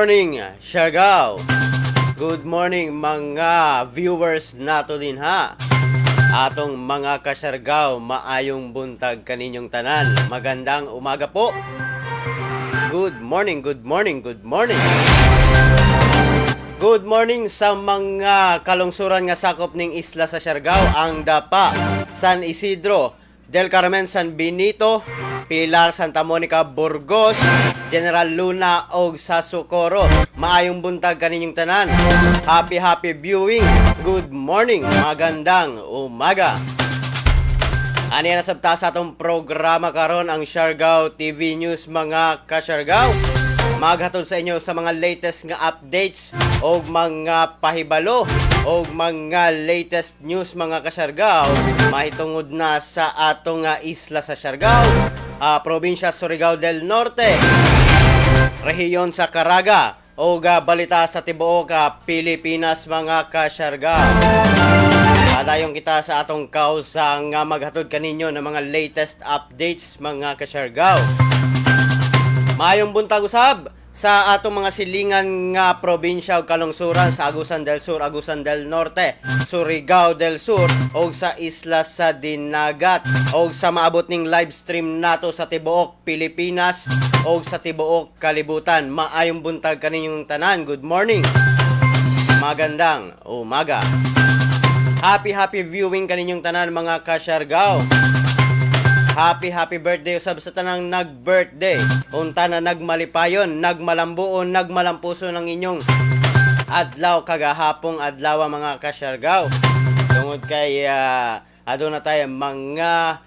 morning, Siargao. Good morning, mga viewers nato din ha. Atong mga kasyargao, maayong buntag kaninyong tanan. Magandang umaga po. Good morning, good morning, good morning. Good morning sa mga kalungsuran nga sakop ning isla sa Siargao, ang Dapa, San Isidro, Del Carmen, San Benito, Pilar, Santa Monica, Burgos, General Luna og sa Socorro. Maayong buntag kaninyong tanan. Happy happy viewing. Good morning. Magandang umaga. Ani na sabta sa atong programa karon, ang Siargao TV News, mga kasyargao. Maghatod sa inyo sa mga latest nga updates o mga pahibalo o mga latest news, mga kasyargao, mahitungod na sa atong isla sa Siargao, probinsya Surigao del Norte, rehiyon sa Caraga o balita sa tibuok Pilipinas, mga kasyargao. Padayon kita sa atong kausa nga maghatod kaninyo ng mga latest updates, mga kasyargao. Maayong buntag usab sa atong mga silingan nga probinsya ug kalungsuran sa Agusan del Sur, Agusan del Norte, Surigao del Sur ug sa isla sa Dinagat ug sa maabot ning live stream nato sa tibuok Pilipinas ug sa tibuok kalibutan. Maayong buntag kaninyong tanan. Good morning. Magandang umaga. Happy happy viewing kaninyong tanan, mga kasyargao. Happy happy birthday usab sa tanang nag-birthday. Unta na nagmalipayon, nagmalambuon, nagmalampuso ng inyong adlaw kagahapong adlaw, mga kasyargao. Tungod kay aduna tayo mga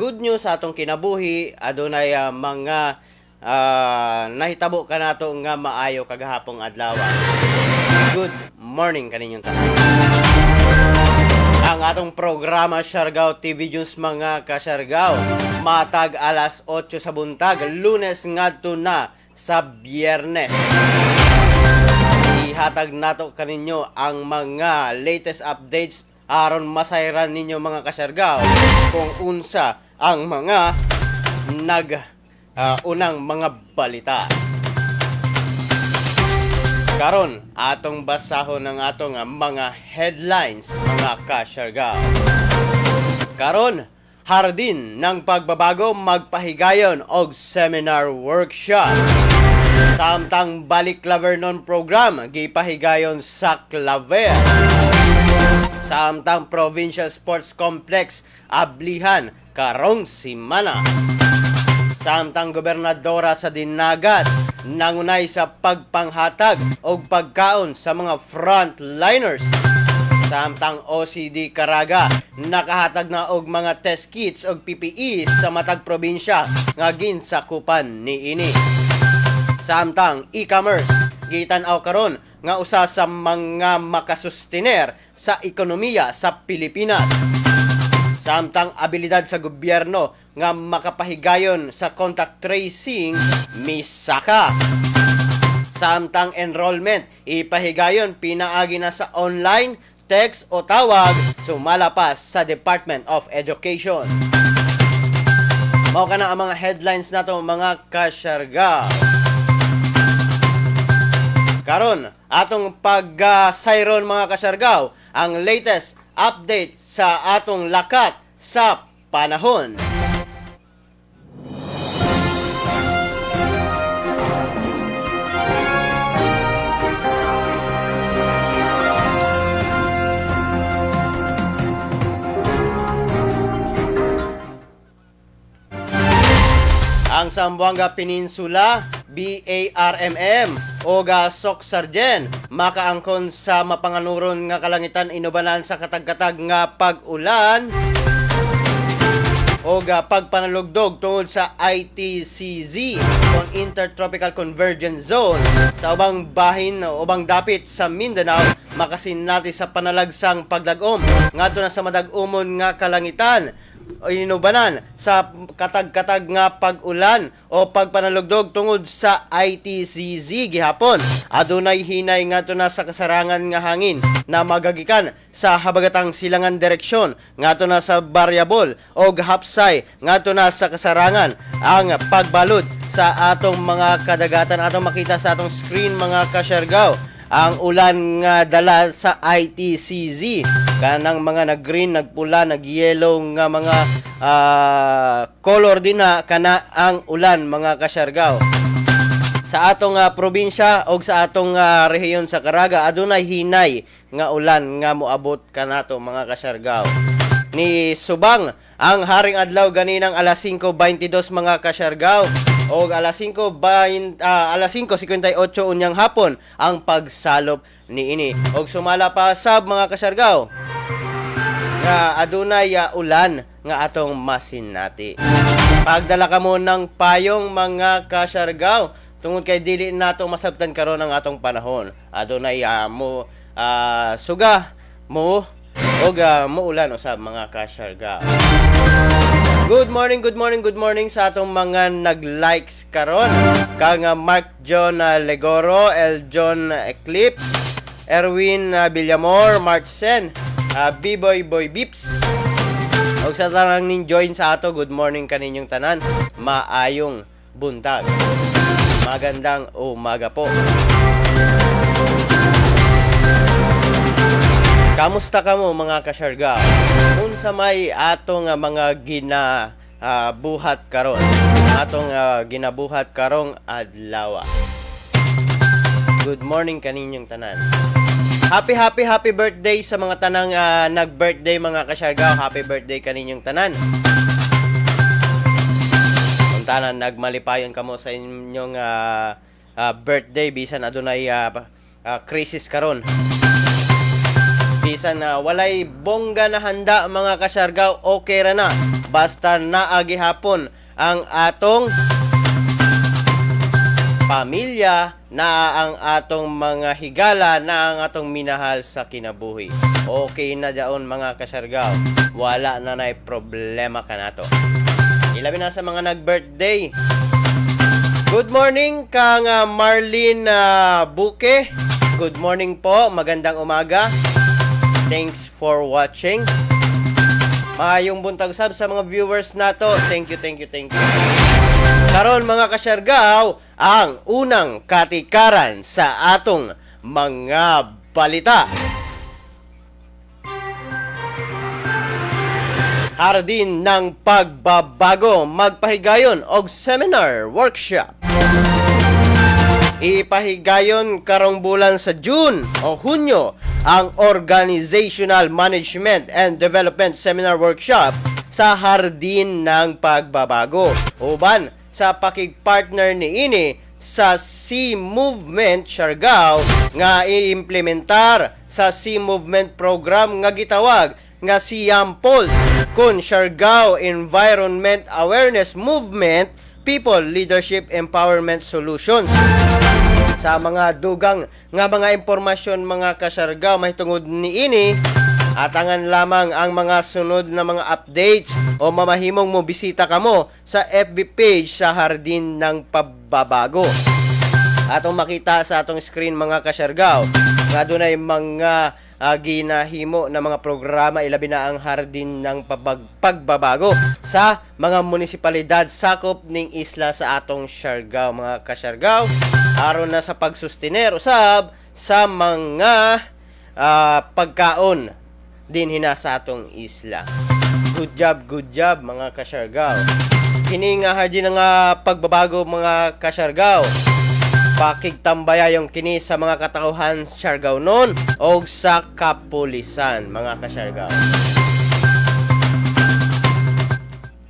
good news sa atong kinabuhi, adunay mga nahitabo kanato nga maayo kagahapong adlaw. Good morning kaninyong tanan. Ang atong programa Siargao TV News, mga kasyargao, matag alas 8 sa buntag, Lunes ngadto na sa Biyernes. Ihatag nato kaninyo ang mga latest updates aron masayran ninyo, mga kasyargao, kung unsa ang mga nag unang mga balita. Karon, atong basahon ang atong mga headlines, mga kasyargao. Karon, Hardin ng Pagbabago magpahigayon og seminar workshop. Samtang Balik Clavernon program gipahigayon sa Claver. Samtang Provincial Sports Complex ablihan karong simana. Samtang gobernadora sa Dinagat nangunay sa pagpanghatag og pagkaon sa mga frontliners. Samtang OCD Caraga nakahatag na og mga test kits og PPEs sa matag probinsya nga ginsakupan niini. Samtang e-commerce gitan-aw karon nga usa sa mga makasustiner sa ekonomiya sa Pilipinas. Samtang abilidad sa gobyerno nga makapahigayon sa contact tracing misaka. Samtang enrollment ipahigayon pinaagi na sa online, text o tawag, sumala pa sa Department of Education. Mao kana ang mga headlines nato, mga kasyargao. Karon, atong pag-sayron, mga kasyargao, ang latest update sa atong lakat sa panahon. Ang Zamboanga Peninsula, BARMM o Soccsksargen makaangkon sa mapanganuron nga kalangitan inubanan sa katag-katag nga pag-ulan o pagpanalugdog tungod sa ITCZ kon Intertropical Convergence Zone sa ubang bahin o ubang dapit sa Mindanao, makasinati sa panalagsang pagdag-om ngadto na sa madag-umon nga kalangitan. inubanan sa katag-katag nga pag-ulan o pagpanalugdog tungod sa ITCZ gihapon. Adunay hinay ngadto na sa kasarangan nga hangin na magagikan sa habagatang silangan direksyon ngadto na sa variable o hapsay ngadto na sa kasarangan ang pagbalud sa atong mga kadagatan. Atong makita sa atong screen, mga kasyargaw, ang ulan nga dala sa ITCZ, kanang mga nag-green, nagpula, nag-yellow nga mga color din na kana ang ulan, mga kasyargaw. Sa atong probinsya o sa atong rehiyon sa Caraga, adunay hinay nga ulan nga moabot kanato, mga kasyargaw. Ni subang ang haring adlaw ganinang alas 5:22, mga kasyargaw, og alas 5:20, alas 5:58 unyang hapon ang pagsalop niini. Og sumala pa sab, mga kasyargaw, nga adunay ulan nga atong masinati. Pagdala kamo ng payong, mga kasyargaw, tungod kay dili nato masabtan karon ang atong panahon. Adunay mo suga mo og muulan usab, mga kasyargaw. Good morning, good morning, good morning sa atong mga nag-likes karon. Kang Mark John Legoro, El John Eclipse, Erwin Villamor, Mark Sen, B-Boy Boy Bips. Og sa tanang ning join sa ato, good morning kaninyong tanan. Maayong buntag. Magandang umaga po. Kamusta kamo, mga kasyargaw? Unsa may atong mga gina buhat karon? Atong ginabuhat karong adlaw. Good morning kaninyong tanan. Happy, happy, happy birthday sa mga tanang nag-birthday, mga kasyargaw. Happy birthday kaninyong tanan. Kung tanan nagmalipayon kamo sa inyong birthday bisan adunay crisis karon. Bisan na walay bongga na handa, mga kasyargaw, okay ra na. Basta naa gihapon ang atong pamilya, na ang atong mga higala, na ang atong minahal sa kinabuhi. Okay na daon, mga kasyargaw. Wala na nay problema kanato. Ilabi na sa mga nag-birthday. Good morning kang Marlene Buke. Good morning po, magandang umaga. Thanks for watching. Maayong buntag sab sa mga viewers nato. Thank you, thank you, thank you. Karon, mga kasyargaw, ang unang katikaran sa atong mga balita. Hardin ng Pagbabago magpahigayon og seminar workshop. Ipahigayon karong bulan sa June o Hunyo ang Organizational Management and Development Seminar Workshop sa Hardin ng Pagbabago. Uban sa pakigpartner niini sa Sea Movement Siargao nga iimplementar sa Sea Movement Program nga gitawag nga Siam Pulse kun Siargao Environment Awareness Movement People Leadership Empowerment Solutions. Sa mga dugang nga mga impormasyon, mga kasyargaw, mahitungod niini, atangan lamang ang mga sunod na mga updates o mamahimong mo bisita kamo sa FB page sa Hardin ng Pagbabago. Atong makita sa atong screen, mga kasyargaw, nga dunay mga ginahimo na mga programa, ilabi na ang Hardin ng Pagbabago sa mga munisipalidad sakop ning isla sa atong Siargao, mga kasyargaw, aron na sa pagsustener usab sa mga pagkaon dinhi na sa atong isla. Good job, mga kasyargaw. Kini nga Hardin ng Pagbabago, mga kasyargaw, pakigtambayayong kini sa mga katauhan Siargao noon og sa kapulisan, mga kasyargaw.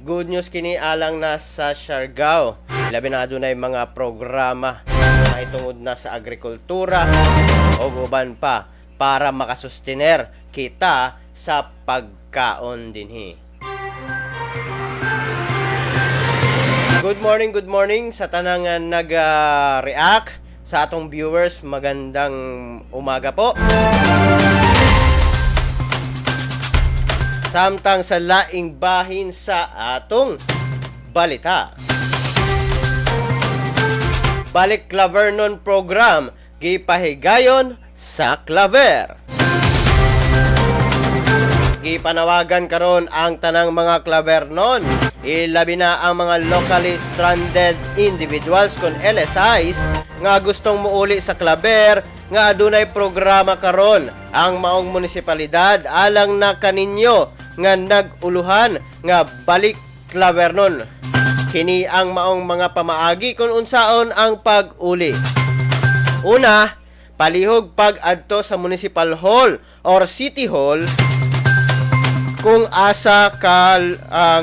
Good news kini alang na sa Siargao. Labi na adunay mga programa mahitungod na sa agrikultura o uban pa para makasustener kita sa pagkaon dinhi. Good morning sa tanang nag-react sa atong viewers. Magandang umaga po. Samtang sa laing bahin sa atong balita, Balik Klavernon program gipahigayon sa Claver. Gipanawagan karon ang tanang mga Klavernon, ilabi na ang mga locally stranded individuals kon LSIs nga gustong muuli sa Claver, nga adunay programa karon ang maong munisipalidad alang na kaninyo nga nag-uluhan nga balik Klavernon. Kini ang maong mga pamaagi kung unsaon ang pag-uli. Una, palihog pag-adto sa Municipal Hall or City Hall kung asa ka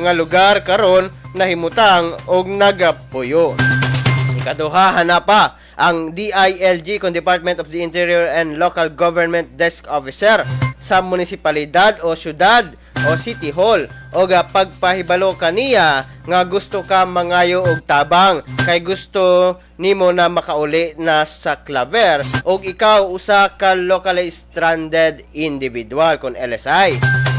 nga lugar karon nahimutang og nagapuyo. Ikaduha, hanapa ang DILG kon Department of the Interior and Local Government Desk Officer sa munisipalidad o syudad o City Hall o ga pagpahibalo kaniya nga gusto ka mangayo og tabang kay gusto nimo na makauli na sa Claver og ikaw usa ka locally stranded individual kon LSI.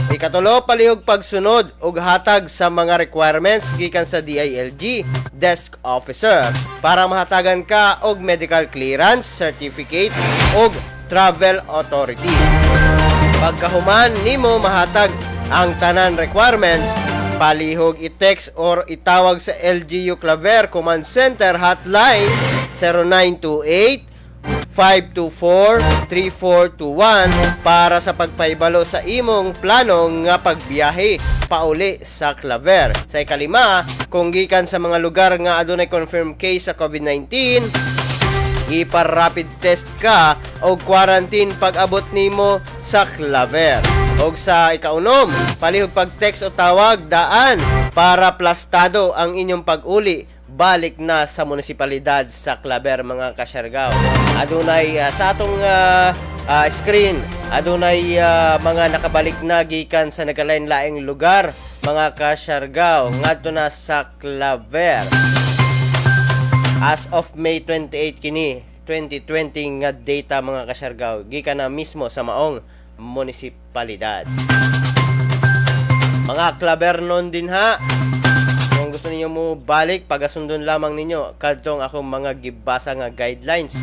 Ikatulo, palihog pagsunod og hatag sa mga requirements gikan sa DILG desk officer para mahatagan ka og medical clearance certificate og travel authority. Pagkahuman nimo mahatag ang tanan requirements, palihog i-text or itawag sa LGU Claver Command Center hotline 0928 524-3421 para sa pagpahibalo sa imong plano nga pagbiyahe pauli sa Claver. Sa ikalima, kung gikan sa mga lugar nga adunay confirmed case sa COVID-19, ipa-rapid test ka o quarantine pag-abot nimo sa Claver. Og sa ikaunom, palihog pag-text o tawag daan para plastado ang inyong pag-uli balik na sa munisipalidad sa Claver, mga kasyargaw. Adunay sa atong screen, adunay mga nakabalik na gikan sa nagkalain-laing lugar, mga kasyargaw, ngadto na sa Claver. As of May 28 kini 2020 nga data, mga kasyargaw, gikan na mismo sa maong munisipalidad. Mga Klavernon din ha, kung gusto niyo mo balik, pagasundon lamang ninyo kadtong akong mga gibasa nga guidelines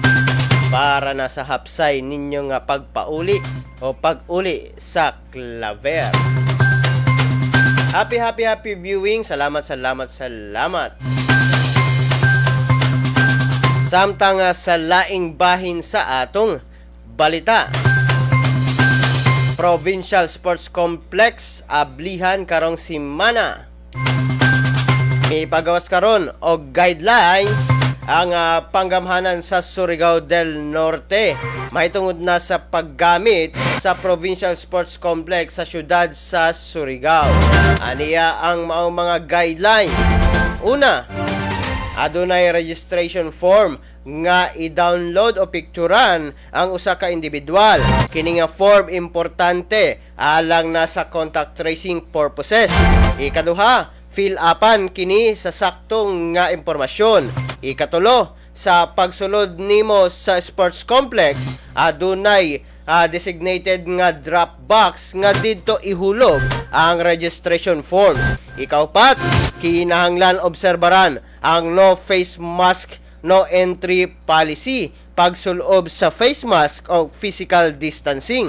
para na sa hapsay ninyo nga pagpauli o pag-uli sa Claver. Happy, happy, happy viewing. Salamat, salamat, salamat. Samtang sa laing bahin sa atong balita, Provincial Sports Complex ablihan karong simana. Mipagawas karon og guidelines ang panggamhanan sa Surigao del Norte mahitungod na sa paggamit sa Provincial Sports Complex sa syudad sa Surigao. Aniya ang maong mga guidelines. Una, adunay registration form nga i-download o picturan ang usa ka individual. Kini nga form importante alang na sa contact tracing purposes. Ikaduha, fill upan kini sa saktong nga impormasyon. Ikatulo, sa pagsulod nimo sa sports complex, adunay designated nga drop box nga didto ihulog ang registration forms. Ikaupat, kinahanglan obserbaran ang no face mask, no entry policy, pagsulob sa face mask o physical distancing.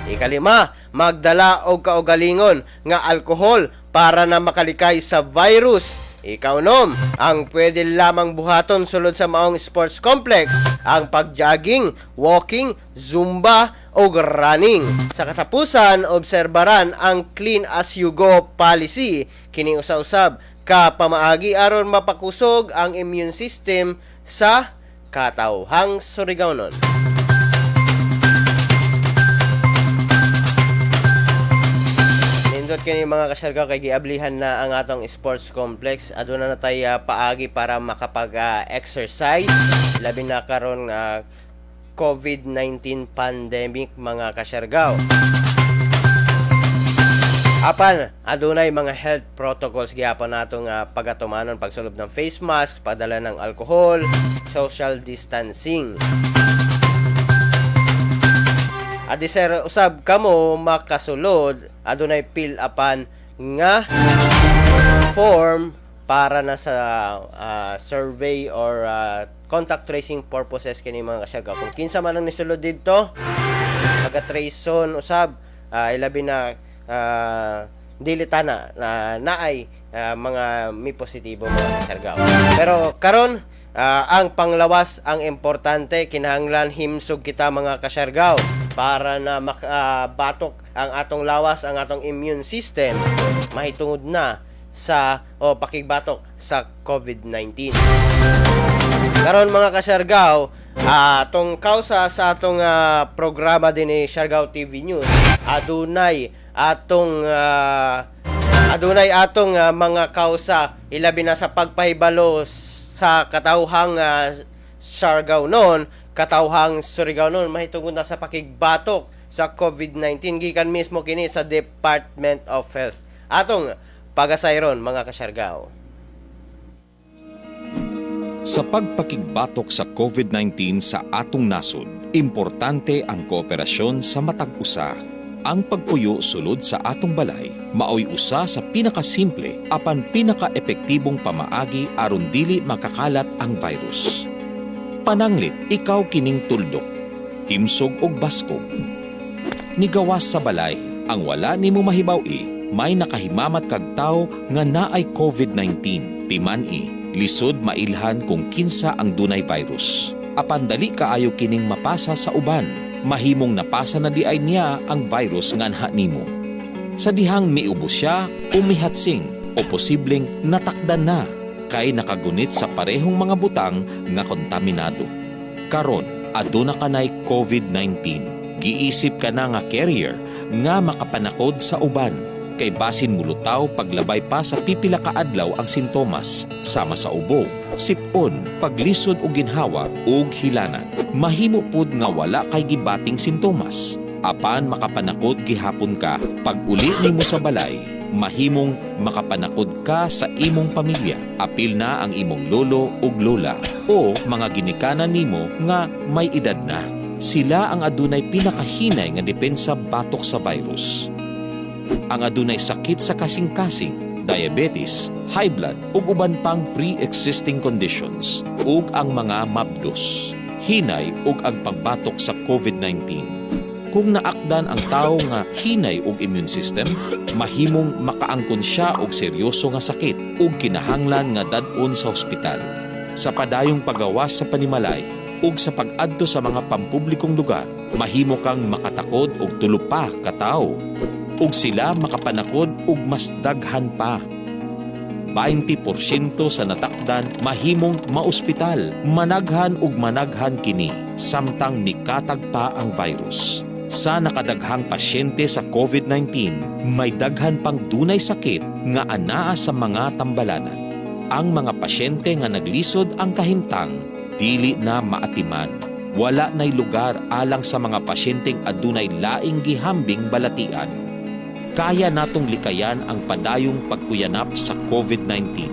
Ikalima, magdala og kaugalingon nga alkohol para na makalikay sa virus. Ikaunom, ang pwede lamang buhaton sulod sa maong sports complex ang pagjogging, walking, zumba o running. Sa katapusan, obserbaran ang clean as you go policy. Kining usa-usab ka pamaagi aron mapakusog ang immune system sa katawhang Surigaonon. Nindot kini, mga kasyargaw, kay giablihan na ang atong sports complex. Aduna na tay paagi para makapag-exercise labi na karon COVID-19 pandemic, mga kasyargaw. Apan adunay mga health protocols gihapon nato nga pagatumanon: pagsulob ng face mask, padala ng alcohol, social distancing. Adi sir usab kamo makasulod, adunay fill upan nga form para na sa survey or contact tracing purposes kini, mga kasyargaw. Kung kinsa man ang nisulod didto, pagka-traceon usab, ilabi na dili tana na naay mga mi positibo, mga kasyargaw. Pero karon, ang panglawas ang importante. Kinahanglan himsog kita, mga kasyargaw, para na makabatok ang atong lawas, ang atong immune system mahitungod na sa o pakigbatok sa COVID-19. Karon, mga kasyargaw, atong kausa sa atong programa din ni Siargao TV News, adunay atong mga kausa ilabi na sa pagpahibalo sa katawhang Siargao noon, katawhang Surigao noon mahitungod na sa pakigbatok sa COVID-19 gikan mismo kini sa Department of Health. Atong pagasayron, mga kasyargao. Sa pagpakigbatok sa COVID-19 sa atong nasod, importante ang kooperasyon sa matag usa. Ang pagpuyo sulod sa atong balay maoy usa sa pinakasimple apan pinaka-epektibong pamaagi aron dili makakalat ang virus. Pananglit ikaw kining tuldok, himsog og baskog. Nigawas sa balay, ang wala nimo mahibaw-i, may nakahimamat kag tawo nga naay COVID-19. Timan-i, lisod mailhan kung kinsa ang dunay virus. Apan dali kaayo kining mapasa sa uban. Mahimong napasa na diay niya ang virus nganha nimo. Sa dihang miubo siya o mihatsing o posibleng natakdan na kay nakagunit sa parehong mga butang nga kontaminado. Karon, aduna kanay COVID-19. Giisip ka na nga carrier nga makapanakod sa uban kay basin mulutaw paglabay pa sa pipila ka adlaw ang sintomas sama sa ubo, sipon, paglisod og ginhawa ug hilanat. Mahimo pud nga wala kay gibating sintomas apan makapanakod gihapon ka. Pag uli nimo sa balay, mahimong makapanakod ka sa imong pamilya, apil na ang imong lolo ug lola o mga ginikanan nimo nga may edad na. Sila ang adunay pinakahinay nga depensa batok sa virus. Ang adunay sakit sa kasing-kasing, diabetes, high blood ug uban pang pre-existing conditions ug ang mga mabdos. Hinay ug ang pagbatok sa COVID-19. Kung naakdan ang tawo nga hinay og immune system, mahimong makaangkon siya og seryoso nga sakit ug kinahanglan nga dad-on sa ospital. Sa padayong pagawas sa panimalay ug sa pag-adto sa mga pampublikong lugar, mahimo kang makatakod og tulo pa ka tawo ug sila makapanakod og mas daghan pa. 20% sa natakdan mahimong maospital. Managhan ug managhan kini samtang mikatag pa ang virus. Sa nakadaghang pasyente sa COVID-19, may daghan pang dunay sakit nga anaa sa mga tambalanan. Ang mga pasyente nga naglisod ang kahimtang, dili na maatiman. Wala na'y lugar alang sa mga pasyenteng adunay laing gihambing balatian. Kaya natong likayan ang padayong pagkuyanap sa COVID-19.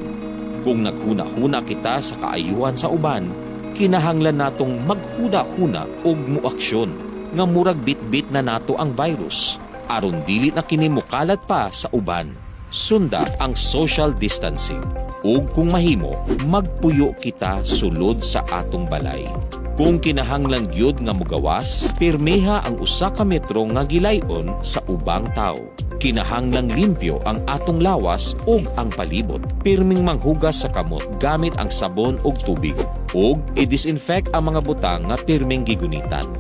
Kung naghuna-huna kita sa kaayuhan sa uban, kinahanglan natong maghuna-huna og muaksyon nga murag bit-bit na nato ang virus aron dili na kini mukalat pa sa uban. Sunda ang social distancing ug kung mahimo, magpuyo kita sulod sa atong balay. Kung kinahanglan gyud nga mugawas, pirmiha ang usa ka metro nga gilayon sa ubang tawo. Kinahanglang limpyo ang atong lawas ug ang palibot. Pirming manghugas sa kamot gamit ang sabon ug tubig ug i-disinfect ang mga butang nga pirming gigunitan.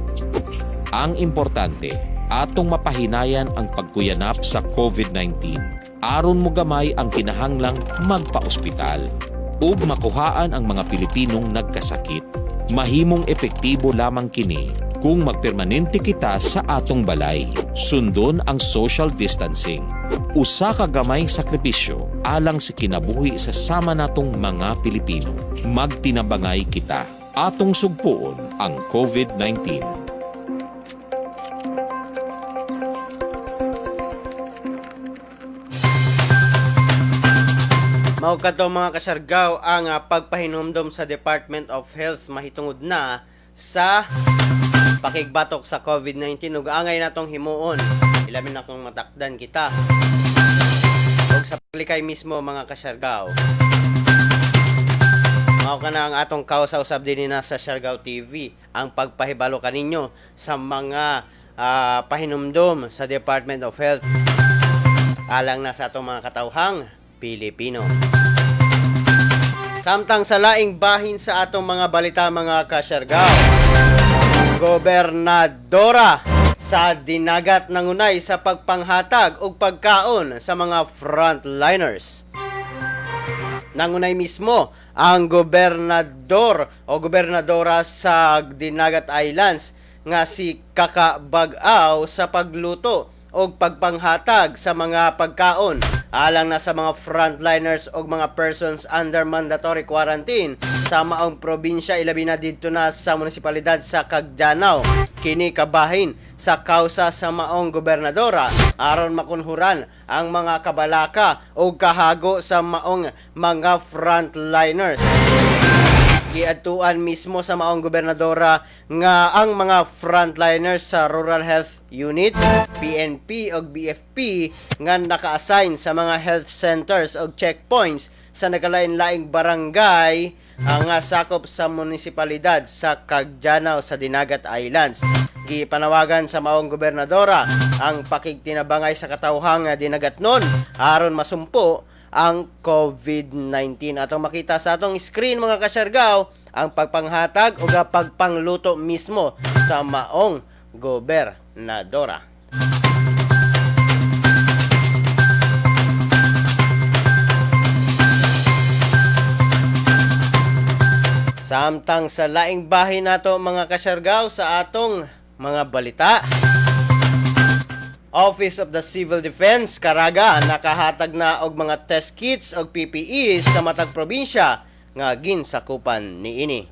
Ang importante, atong mapahinayan ang pagkuyanap sa COVID-19 aron mogamay ang kinahanglang magpaospital ug makuhaan ang mga Pilipinong nagkasakit. Mahimong epektibo lamang kini kung magpermanente kita sa atong balay. Sundon ang social distancing. Usa ka gamayng sakripisyo alang sa kinabuhi sa sama natong mga Pilipino. Magtinabangay kita. Atong sugpuon ang COVID-19. Mao kadto, mga kasyargaw, ang pagpahinumdom sa Department of Health mahitungod na sa Pakigbatok sa COVID-19 ug angay natong himuon, ilabi na kung matakdan kita ug sa paglikay mismo, mga kasyargaw. Mao kana ang atong kausa usab dinhi na sa Siargao TV, ang pagpahibalo kaninyo sa mga pahinumdom sa Department of Health alang na sa atong mga katawhang Pilipino. Samtang sa laing bahin sa atong mga balita, mga kasyargaw, Gobernadora sa Dinagat nangunay sa pagpanghatag og pagkaon sa mga frontliners. Nangunay mismo ang gobernador o gobernadora sa Dinagat Islands nga si Kaka Bag-ao sa pagluto og pagpanghatag sa mga pagkaon alang na sa mga frontliners og mga persons under mandatory quarantine sa maong probinsya, ilabi na didto na sa munisipalidad sa Cagdianao. Kini kabahin sa kausa sa maong gobernadora aron makunhuran ang mga kabalaka o kahago sa maong mga frontliners. Giadtuan mismo sa maong gobernadora nga ang mga frontliners sa Rural Health Units, PNP ug BFP nga naka-assign sa mga health centers ug checkpoints sa nagkalain-laing barangay nga sakop sa munisipalidad sa Cagdianao sa Dinagat Islands. Gipanawagan sa maong gobernadora ang pakigtinabangay sa katawhang Dinagatnon aron masumpo ang COVID-19. Atong makita sa atong screen, mga kasyargaw, ang pagpanghatag o pagpangluto mismo sa maong gobernadora. Samtang sa laing bahin nato, mga kasyargaw, sa atong mga balita, Office of the Civil Defense Caraga nakahatag na og mga test kits og PPEs sa matag probinsya nga ginsakupan niini.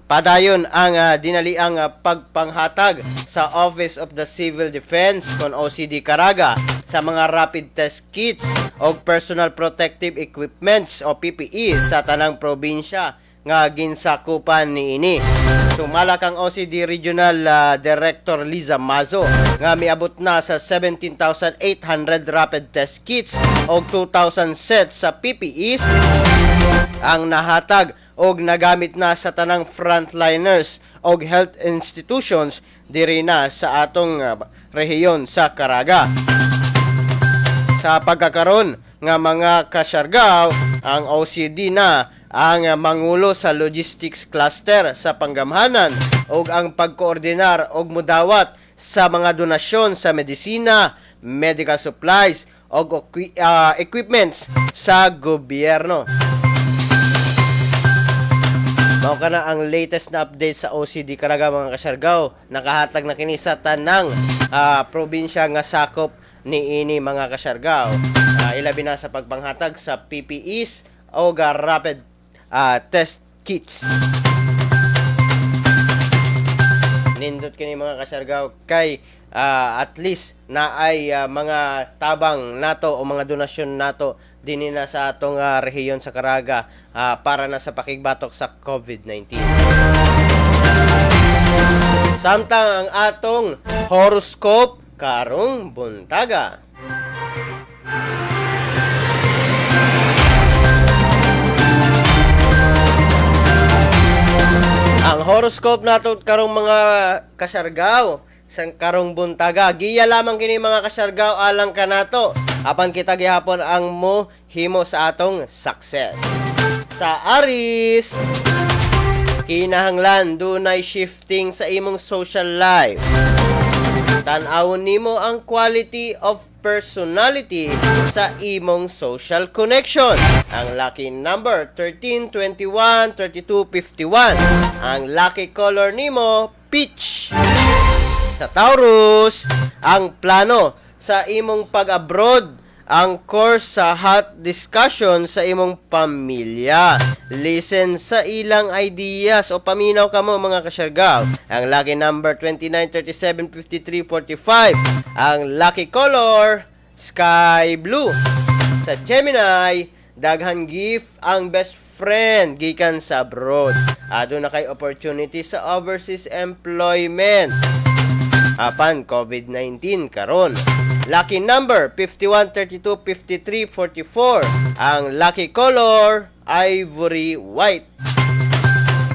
Padayon ang dinaliang pagpanghatag sa Office of the Civil Defense kon OCD Caraga sa mga rapid test kits o personal protective equipments o PPE sa tanang probinsya nga ginsakupan niini. Sumalak ang OCD Regional Director Liza Mazo nga miabot na sa 17,800 rapid test kits o 2,000 sets sa PPEs ang nahatag og nagamit na sa tanang frontliners og health institutions diri na sa atong rehiyon sa Caraga. Sa pagkakaron nga, mga kasyargaw, ang OCD na ang mangulo sa logistics cluster sa panggamhanan ug ang pagkoordinar og mudawat sa mga donasyon sa medisina, medical supplies ug equipments sa gobyerno. Mao kana ang latest na update sa OCD Caraga, mga kasyargaw. Nakahatag na kini sa tanang probinsya nga sakop niini, mga kasyargaw. Ilabi na sa pagpanghatag sa PPEs o ga rapid test kits. Nindot kini, mga kasyargaw, kay at least na ay mga tabang nato o mga donasyon nato dinhi na sa atong rehiyon sa Caraga para na sa pakigbatok sa COVID-19. Samtang ang atong horoscope karong buntaga. Ang horoscope nato karong, mga kasyargaw, sa karong buntaga. Giya lamang kini, mga kasyargaw, alang kanato. Apan kita gihapon ang mo himo sa atong success. Sa Aries, kinahanglan dunay shifting sa imong social life. Tan-awon nimo ang quality of personality sa imong social connection. Ang lucky number 13, 21, 32, 51. Ang lucky color nimo peach. Sa Taurus, ang plano sa imong pag-abroad ang course sa hot discussion sa imong pamilya. Listen sa ilang ideas o paminaw kamo, mga kasyargaw. Ang lucky number 29, 37, 53, 45. Ang lucky color, sky blue. Sa Gemini, daghan gift ang best friend gikan sa abroad. Aduna kay opportunity sa overseas employment. Apan COVID-19 karon. Lucky number 51, 32, 53, 44. Ang lucky color, ivory white.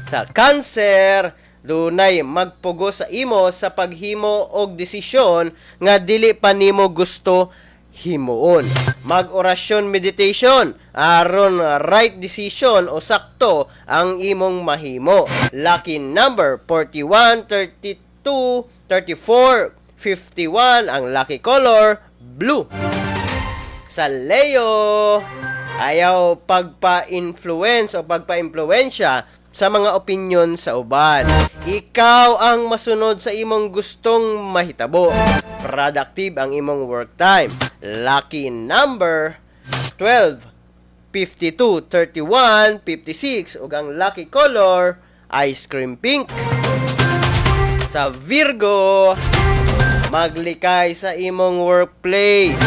Sa Cancer, dunay magpugo sa imo sa paghimo og desisyon nga dili pa nimo gusto himuon. Mag-orasyon, meditation aron right decision o sakto ang imong mahimo. Lucky number 41, 32, 34, 51. Ang lucky color, blue. Sa Leo, ayaw pagpa-influence o pagpa-impluensya sa mga opinion sa uban. Ikaw ang masunod sa imong gustong mahitabo. Productive ang imong work time. Lucky number 12, 52, 31, 56 ug ang lucky color, ice cream pink. Sa Virgo, maglikay sa imong workplace.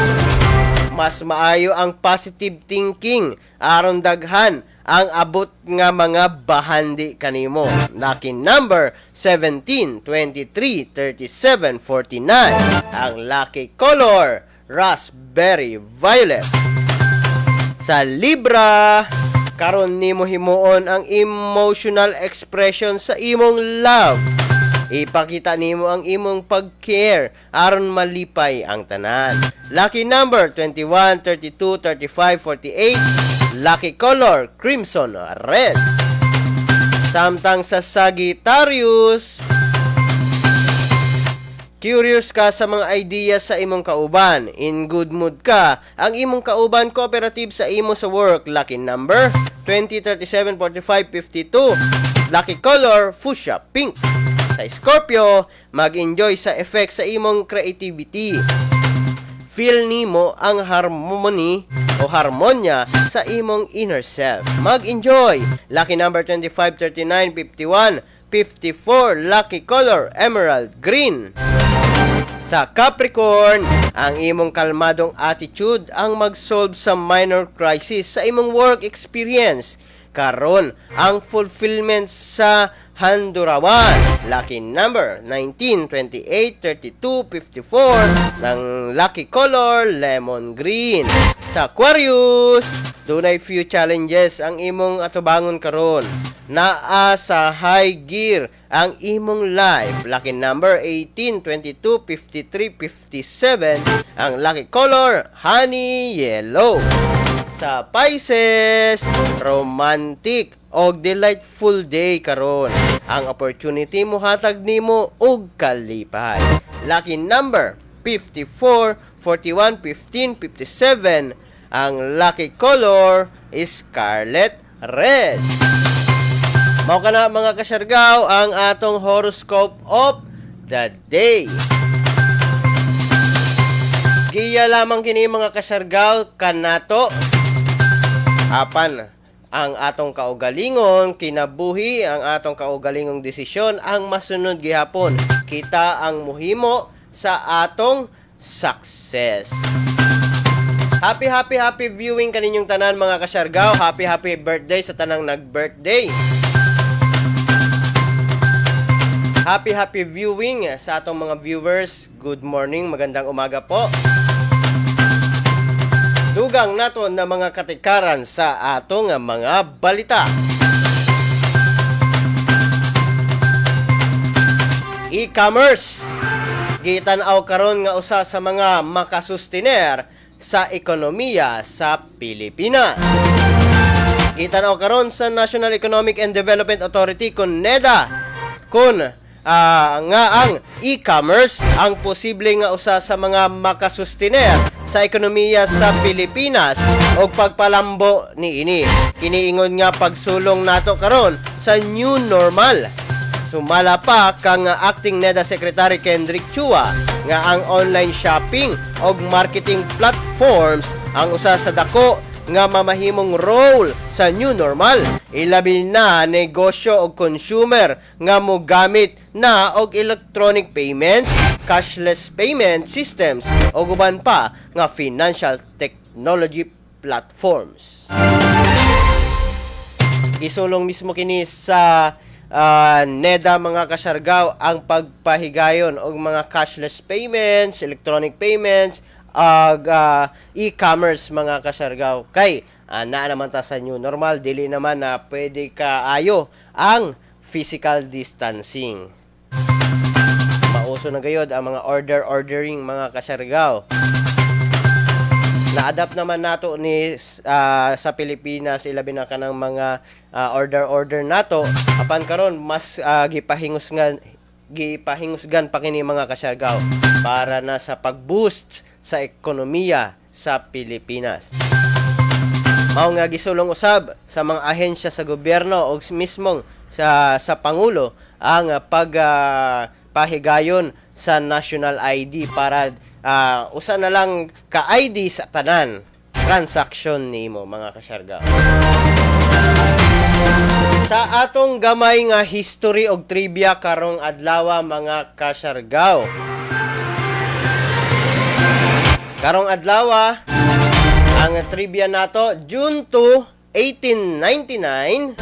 Mas maayo ang positive thinking aron daghan ang abot nga mga bahandi kanimo. Lucky number 17, 23, 37, 49. Ang lucky color, raspberry violet. Sa Libra, karon nimo himuon ang emotional expression sa imong love. Ipakita nimo ang imong pag-care aron malipay ang tanan. Lucky number 21, 32, 35, 48. Lucky color, crimson red. Samtang sa Sagittarius, curious ka sa mga ideas sa imong kauban. In good mood ka. Ang imong kauban cooperative sa imo sa work. Lucky number 20, 37, 45, 52. Lucky color, fuchsia pink. Sa Scorpio, mag-enjoy sa effect sa imong creativity. Feel nimo ang harmony o harmonya sa imong inner self. Mag-enjoy. Lucky number 25, 39, 51, 54. Lucky color, emerald green. Sa Capricorn, ang imong kalmadong attitude ang mag-solve sa minor crisis sa imong work experience. Karon, ang fulfillment sa handurawan. Lucky number 19, 28, 32, 54. Ng lucky color, lemon green. Sa Aquarius, dunay few challenges ang imong atubangon karon. Naa sa high gear ang imong life. Lucky number 18, 22, 53, 57. Ang lucky color, honey yellow. Sa Pisces, romantic og delightful day karon. Ang opportunity mohatag nimo og kalipay. Lucky number 54, 41, 15, 57. Ang lucky color is scarlet red. Mao kana, mga kasyargaw, ang atong horoscope of the day. Giya lamang kini, mga kasyargaw, kanato. Apan ang atong kaugalingon kinabuhi, ang atong kaugalingong desisyon ang masunod gihapon. Kita ang muhimo sa atong success. Happy, happy, happy viewing kaninyong tanan, mga kasyargaw. Happy, happy birthday sa tanang nag-birthday. Happy, happy viewing sa atong mga viewers. Good morning, magandang umaga po. Dugang nato na mga katikaran sa atong mga balita. E-commerce gitan-aw karon nga usa sa mga makasustiner sa ekonomiya sa Pilipinas. Gitan-aw karon sa National Economic and Development Authority kon NEDA kun nga ang e-commerce ang posible nga usa sa mga makasustiner sa ekonomiya sa Pilipinas og pagpalambo niini. Kiniingon nga pagsulong nato karon sa new normal. Sumala pa kang acting NEDA Secretary Kendrick Chua nga ang online shopping og marketing platforms ang usa sa dako nga mamahimong role sa new normal, ilabi na negosyo o consumer nga mogamit na og electronic payments, cashless payment systems o uban pa nga financial technology platforms. Gisulong mismo kini sa NEDA, mga Kasargaw, ang pagpahigayon og mga cashless payments, electronic payments, ug e-commerce, mga Kasargaw. Kay naa naman ta sa new normal, dili naman na pwede kaayo ang physical distancing. Mauso na gayod ang mga order ordering, mga Kasargaw. Na-adapt naman nato ni sa Pilipinas, ilabi na kanang mga order order nato, apan karon mas gipahingusgan pa kini, mga Kasargaw, para na sa pag-boost sa ekonomiya sa Pilipinas. Mao nga gisulong usab sa mga ahensya sa gobyerno o mismong sa pangulo ang pag pahigayon sa national ID para usa na lang ka ID sa tanan transaction nimo, mga Kasargaw. Sa atong gamay nga history og trivia karong adlaw, mga Kasargaw. Karong adlaw, ang trivia nato, June 2, 1899,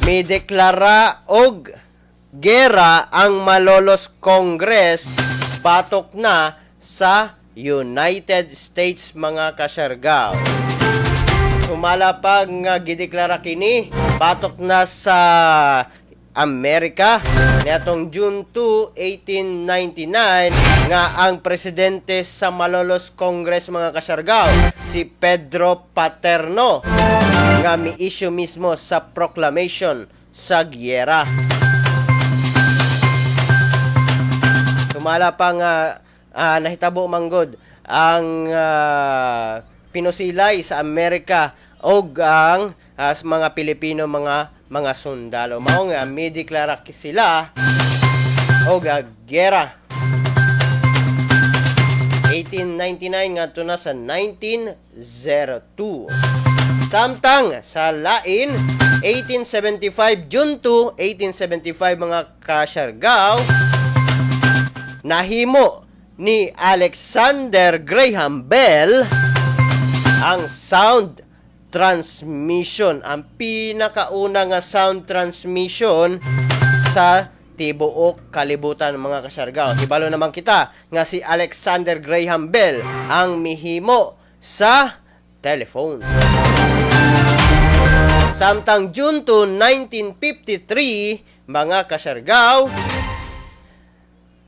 may deklara og gera ang Malolos Congress batok na sa United States, mga Kasargaw. Sumala pa nga gideklara kini batok na sa Amerika niatong June 2, 1899, nga ang presidente sa Malolos Congress, mga Kasargaw, si Pedro Paterno, nga mi-issue mismo sa proclamation sa giyera. Sumala pa nga nahitabo manggod ang pinusilay sa Amerika og ang sa mga Pilipino mga sundalo. Mao nga mideklara sila og giyera. 1899 ngadto na sa 1902. Samtang sa lain, 1875, June 2, 1875, mga Kasyargaw, nahimo ni Alexander Graham Bell ang sound transmission, ang pinakauna nga sound transmission sa tibuok kalibutan, mga Kasyargaw. Hibalo naman kita nga si Alexander Graham Bell ang mihimo sa telephone. Samtang June 2, 1953, mga Kasyargaw,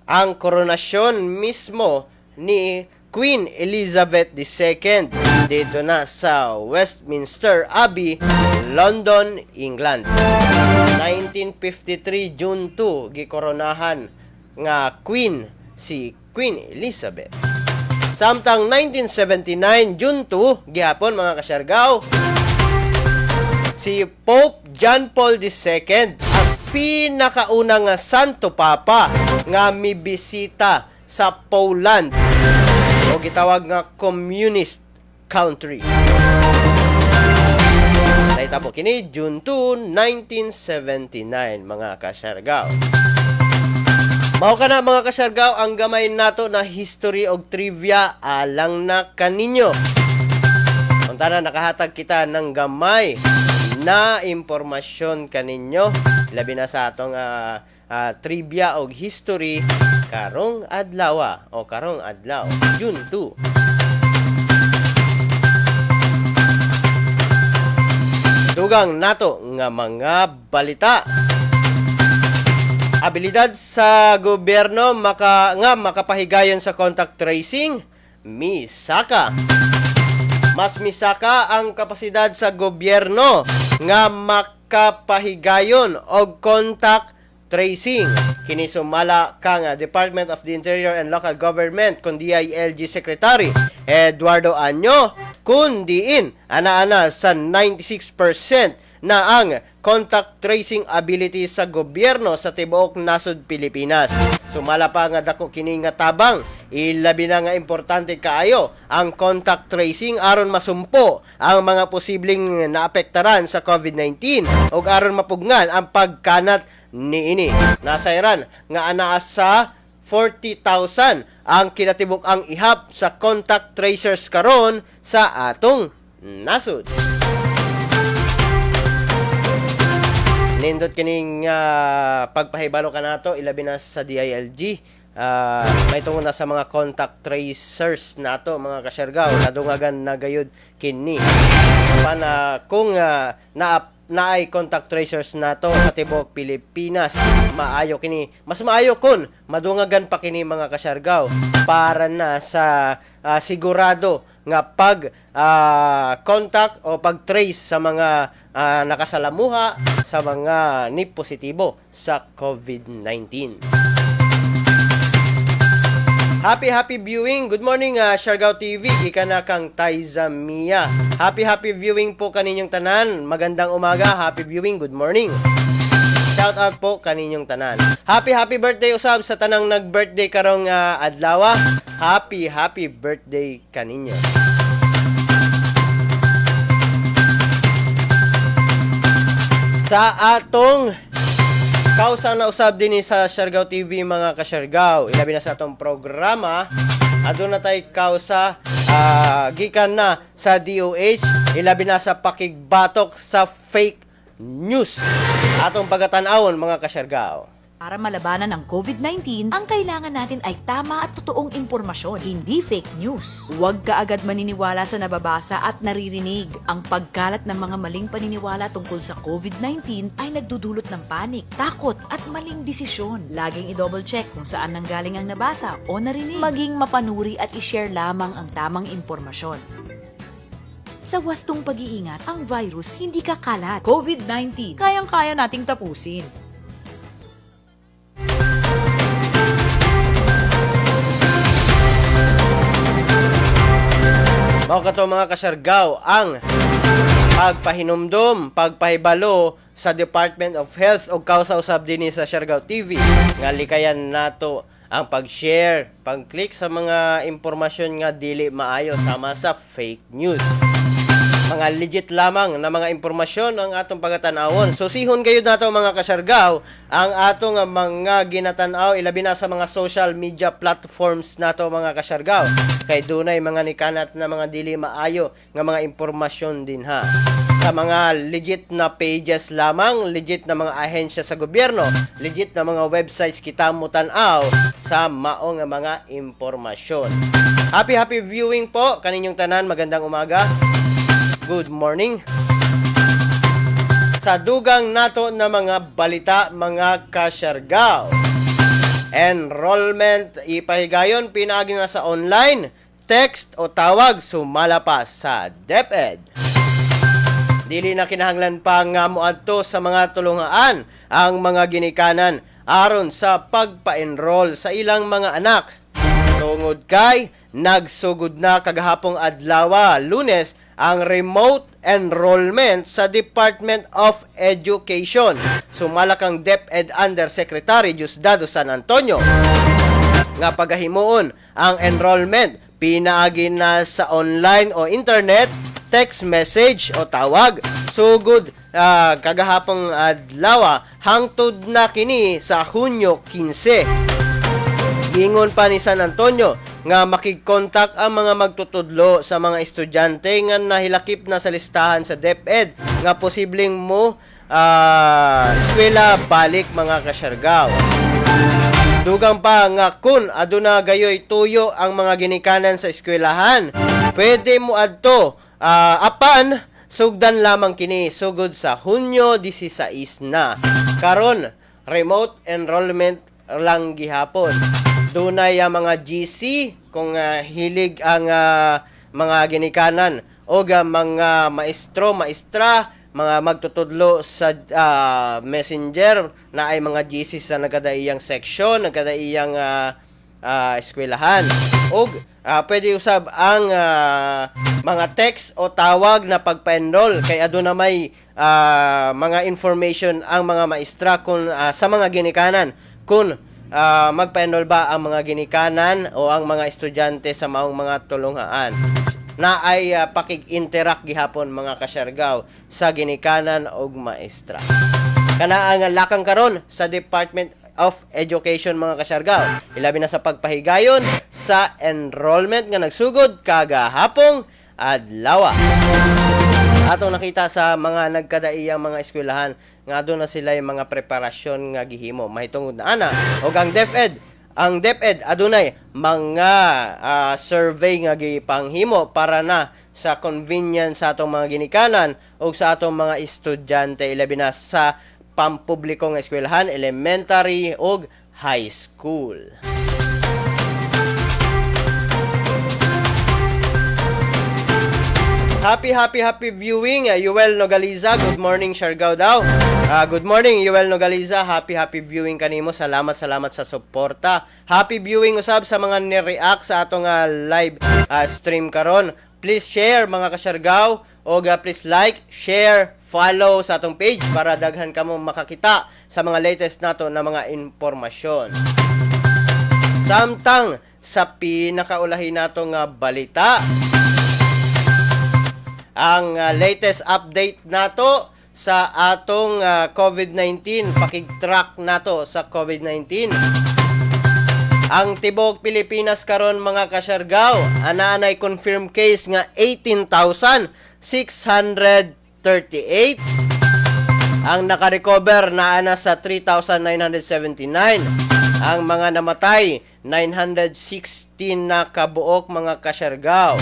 ang koronasyon mismo ni Queen Elizabeth II dito na sa Westminster Abbey, London, England. 1953, June 2, gikoronahan nga Queen si Queen Elizabeth. Samtang 1979, June 2, gihapon, mga Kasyargaw, si Pope John Paul II ang pinakauna nga Santo Papa nga mibisita sa Poland o gitawag nga communist country. Nahitabo kini June 2, 1979, mga Kasyargaw. Mao kana, mga Kasyargaw, ang gamay nato na history og trivia alang na kaninyo. Untana nakahatag kita ng gamay na impormasyon kaninyo, labi na sa atong trivia og history karong adlaw o karong adlaw, June 2. Dugang nato nga mga balita. Abilidad sa gobyerno nga makapahigayon sa contact tracing, misaka. Mas misaka ang kapasidad sa gobyerno nga makapahigayon og contact tracing. Kini sumala kang Department of the Interior and Local Government kun DILG Secretary Eduardo Año, kun diin ana-ana sa 96% na ang contact tracing ability sa gobyerno sa tibuok nasod Pilipinas. Sumala pa nga dako kini nga tabang Ilabi na nga importante kaayo ang contact tracing aron masumpo ang mga posibleng naapektaran sa COVID-19 ug aron mapugngan ang pagkanat niini. Nasayran nga anaa sa 40,000 ang kinatibuk-ang ihap sa contact tracers karon sa atong nasod. Nindot kining pagpahibalo kanato, ilabi na sa DILG. May tungod na sa mga contact tracers nato, mga kasyargaw, nadungagan na gayud kini. Pana kung na naay contact tracers nato sa tibuok Pilipinas, maayo kini. Mas maayo kun madungagan pa kini, mga kasyargaw, para na sa sigurado nga pag contact o pag-trace sa mga nakasalamuha sa mga ni positibo sa COVID-19. Happy happy viewing. Good morning, Siargao TV. Ika na kang Taiza Mia. Happy happy viewing po kaninyong tanan. Magandang umaga. Happy viewing. Good morning. Shout out po kaninyong tanan. Happy happy birthday usab sa tanang nag-birthday karong adlaw. Happy happy birthday kaninyo. Sa atong kausa na usab din sa Siargao TV, mga kasyargao, ilabi na sa atong programa, aduna tay kausa gikan na sa DOH, ilabi na sa pakigbatok sa fake news. Atong pagatan-awon, mga kasyargao. Para malabanan ang COVID-19, ang kailangan natin ay tama at totoong impormasyon, hindi fake news. Huwag ka agad maniniwala sa nababasa at naririnig. Ang pagkalat ng mga maling paniniwala tungkol sa COVID-19 ay nagdudulot ng panik, takot at maling desisyon. Laging i-double check kung saan nanggaling ang nabasa o narinig. Maging mapanuri at i-share lamang ang tamang impormasyon. Sa wastong pag-iingat, ang virus hindi kakalat. COVID-19, kayang-kaya nating tapusin. Mao kato, mga kasyargaw, ang pagpahinumdum, pagpahibalo sa Department of Health o kausa usab dinhi sa Siargao TV nga likayan nato ang pag-share, pag-click sa mga impormasyon nga dili maayo sama sa fake news. Mga legit lamang na mga impormasyon ang atong pagatan-awon. Susihon kayo nato, mga kasyargaw, ang atong mga ginatan-aw, ilabi na sa mga social media platforms nato, mga kasyargaw. Kay dunay mga nikanat na mga dili maayo nga mga impormasyon din ha. Sa mga legit na pages lamang, legit na mga ahensya sa gobyerno, legit na mga websites kita mo tan-aw sa maong mga impormasyon. Happy happy viewing po kaninyong tanan, magandang umaga. Good morning. Sa dugang nato na mga balita, mga kasyargaw. Enrollment ipahigayon pinaagi na sa online, text o tawag sumala pa sa DepEd. Dili na kinahanglan pa nga moadto sa mga tulungaan ang mga ginikanan aron sa pagpa-enroll sa ilang mga anak. Tungod kay nagsugod na kagahapong adlaw, Lunes, ang remote enrollment sa Department of Education. Sumala kang DepEd Undersecretary Diosdado San Antonio nga pagahimuon ang enrollment pinaagi na sa online o internet, text message o tawag sugod kagahapong adlaw hangtod na kini sa Hunyo 15. Giingon pa ni San Antonio nga makigkontak ang mga magtutudlo sa mga estudyante nga nahilakip na sa listahan sa DepEd nga posibleng mo eskwela balik, mga kasyargaw. Dugang pa nga kun aduna gayoy tuyo ang mga ginikanan sa eskwelahan, pwede mo adto apan sugdan lamang kini sugod sa Hunyo 16 na. Karon remote enrollment lang gihapon. Dunay ang mga GC kung hilig ang mga ginikanan o mga maestro, maestra, mga magtutudlo sa messenger na ay mga GC sa nagkadaiyang section, nagkadaiyang eskwelahan. Og pwede usab ang mga text o tawag na pagpa-enroll kay aduna may mga information ang mga maestra kung sa mga ginikanan kung magpa-enroll ba ang mga ginikanan o ang mga estudyante sa maong mga tulunghaan na ay pakig-interact gihapon, mga kasyargaw, sa ginikanan og maestra. Kana ang lakang karon sa Department of Education, mga kasyargaw. Ilabi na sa pagpahigayon sa enrollment nga nagsugod kagahapong adlaw. Atong nakita sa mga nagkadaiyang mga eskwelahan nga aduna sila yung mga preparasyon nga gihimo mahitungod na ana, ug ang DepEd adunay mga survey nga gipanghimo para na sa convenience sa atong mga ginikanan ug sa atong mga estudyante, ilabi na sa pampublikong eskwelahan, elementary ug high school. Happy, happy, happy viewing, Yuel Nogaliza. Good morning, Siargao daw. Good morning, Yuel Nogaliza. Happy, happy viewing kanimo. Salamat, salamat sa suporta. Happy viewing usab sa mga ni-react sa atong live stream karon. Please share, mga kasyargaw, o please like, share, follow sa atong page para daghan kamo makakita sa mga latest nato na mga impormasyon. Samtang sa pinakaulahi nato nga balita, ang latest update nato sa atong COVID-19, pakig-track nato sa COVID-19. Ang tibok Pilipinas karon, mga kasyargaw, ana-anay confirmed case nga 18,638. Ang naka-recover naa na sa 3,979. Ang mga namatay, 916 na kabuok, mga kasyargaw.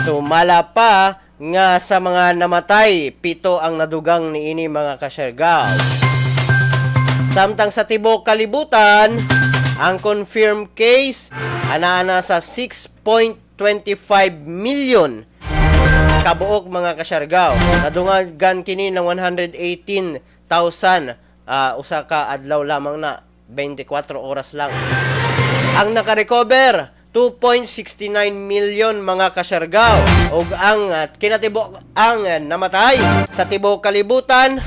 So mala pa nga sa mga namatay, 7 ang nadugang niini, mga kasyargaw. Samtang sa tibok kalibutan, ang confirmed case ana-ana sa 6.25 million kabuok, mga kasyargaw. Nadungagan kini ng 118,000 usa ka adlaw lamang na, 24 oras lang. Ang naka-recover, 2.69 million, mga kasyargaw. Ug ang kinatibok ang namatay sa tibok kalibutan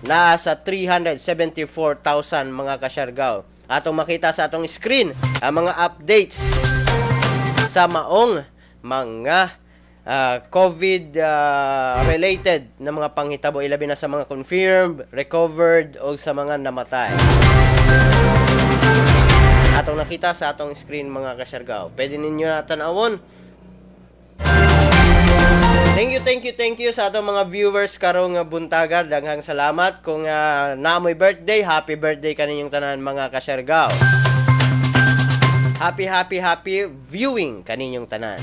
naa sa 374,000, mga kasyargaw. Atong makita sa atong screen ang mga updates sa maong mga COVID related na mga panghitabo, ilabi na sa mga confirmed, recovered o sa mga namatay. Atong nakita sa atong screen, mga kasyargaw. Pwede ninyo na tan-awon. Thank you, thank you, thank you sa atong mga viewers karong buntaga. Daghang salamat. Kung naamoy birthday, happy birthday kaninyong tanan, mga kasyargaw. Happy, happy, happy viewing kaninyong tanan.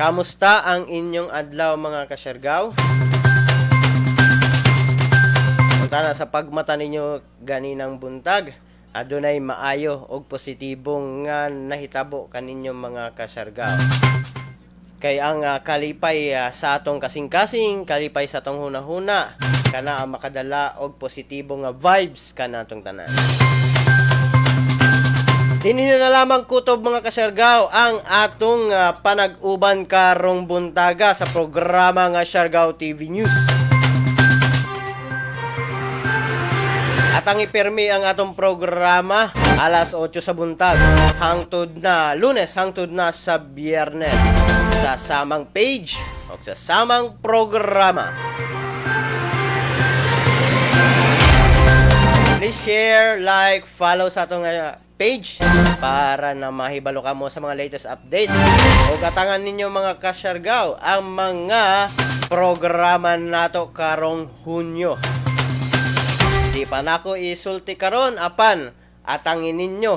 Kamusta ang inyong adlaw, mga kasyargaw? Punta na sa pagmata ninyo ganinang buntag, adunay maayo og positibong nga nahitabo kaninyo, mga kasyargaw. Kay ang kalipay sa atong kasing-kasing, kalipay sa atong hunahuna, kana ang makadala og positibo nga vibes kanatong tanan. Dinhi na lamang kutob, mga kasyargaw, ang atong panag-uban karong buntaga sa programa nga Siargao TV News. At ang ipirmi ang atong programa alas 8 sa buntag hangtod na Lunes hangtod na sa Biyernes sa samang page o sa samang programa. Please share, like, follow sa atong page para na mahibalo ka mo sa mga latest updates. O katangan ninyo, mga kasyargaw, ang mga programa nato karong Hunyo. Di pa nako isulti karon, apan atangin ninyo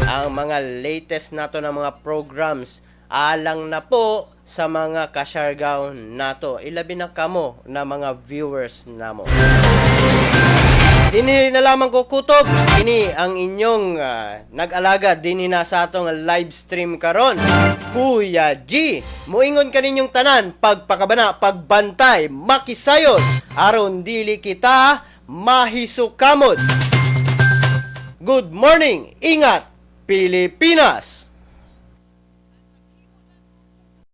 ang mga latest nato na mga programs alang na po sa mga kasyargaw nato. Ilabi na kamo na mga viewers namo. Dinhi na lamang ko kutob. Kini ang inyong nag-alaga dinhi na sa atong live stream karon. Kuya G, muingon kaninyong tanan, pagpakabana, pagbantay, makisayon aron dili kita mahisukamot. Good morning, ingat Pilipinas.